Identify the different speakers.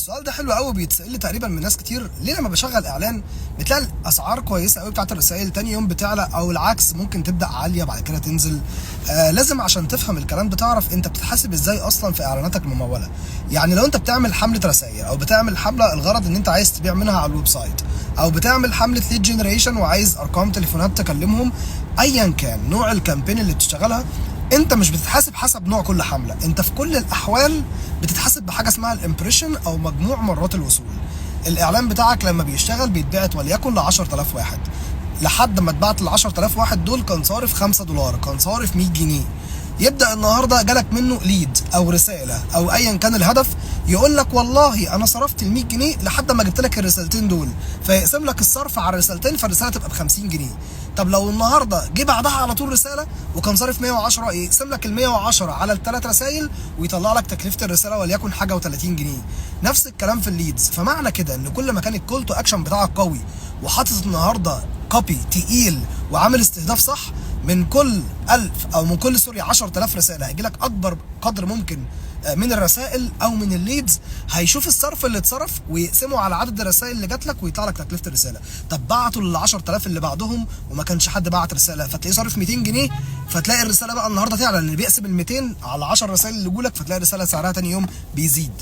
Speaker 1: السؤال ده حلو قوي، بيتسال لي تقريبا من ناس كتير. ليه لما بشغل اعلان بتلاقي الاسعار كويسة قوي بتاعت الرسائل، تاني يوم بتعلى، او العكس ممكن تبدا عالية بعد كده تنزل؟ لازم عشان تفهم الكلام ده تعرف انت بتتحاسب ازاي اصلا في اعلاناتك المموله. يعني لو انت بتعمل حمله رسائل، او بتعمل حمله الغرض ان انت عايز تبيع منها على ال website، او بتعمل حمله lead generation وعايز ارقام تليفونات تكلمهم، ايا كان نوع ال campaign اللي بتشتغلها، انت مش بتتحاسب حسب نوع كل حمله. انت في كل الاحوال بتتحاسب بحاجة اسمها ال impression او مجموع مرات الوصول. الاعلان بتاعك لما بيشتغل بيتبعت وليكن ل 10000 واحد، لحد ما اتبعت ل 10000 واحد دول كان صارف $5، كان صارف 100 جنيه. يبدا النهارده جالك منه lead او رسالة او ايا كان الهدف، يقول لك والله انا صرفت ال 100 جنيه لحد ما جبت لك الرسالتين دول، فيقسم لك الصرف على الرسالتين، فالرساله تبقى ب 50 جنيه. طب لو النهارده جه بعدها على طول رسالة وكان صارف 110، يقسم لك ال 110 على الثلاث رسائل ويطلع لك تكلفة الرسالة وليكن حاجة و30 جنيه. نفس الكلام في ال leads. فمعنى كده ان كل ما كان ال call to action بتاعك قوي وحاطط النهارده copy تقيل وعامل استهداف صح، من كل 1000 او من كل، sorry، 10000 رسالة هيجي لك اكبر قدر ممكن من الرسائل او من ال leads. هيشوف الصرف اللي اتصرف ويقسمه على عدد الرسائل اللي جات لك ويطلع لك تكلفة الرساله. طب بعتوا لل 10000 اللي بعدهم وما كانش حد بعت رساله، فتلاقيه صارف 200 جنيه، فتلاقي الرسالة بقى النهارده تعلى، لان بيقسم ال 200 على 10 رسائل اللي جولك، فتلاقي الرسالة سعرها تاني يوم بيزيد.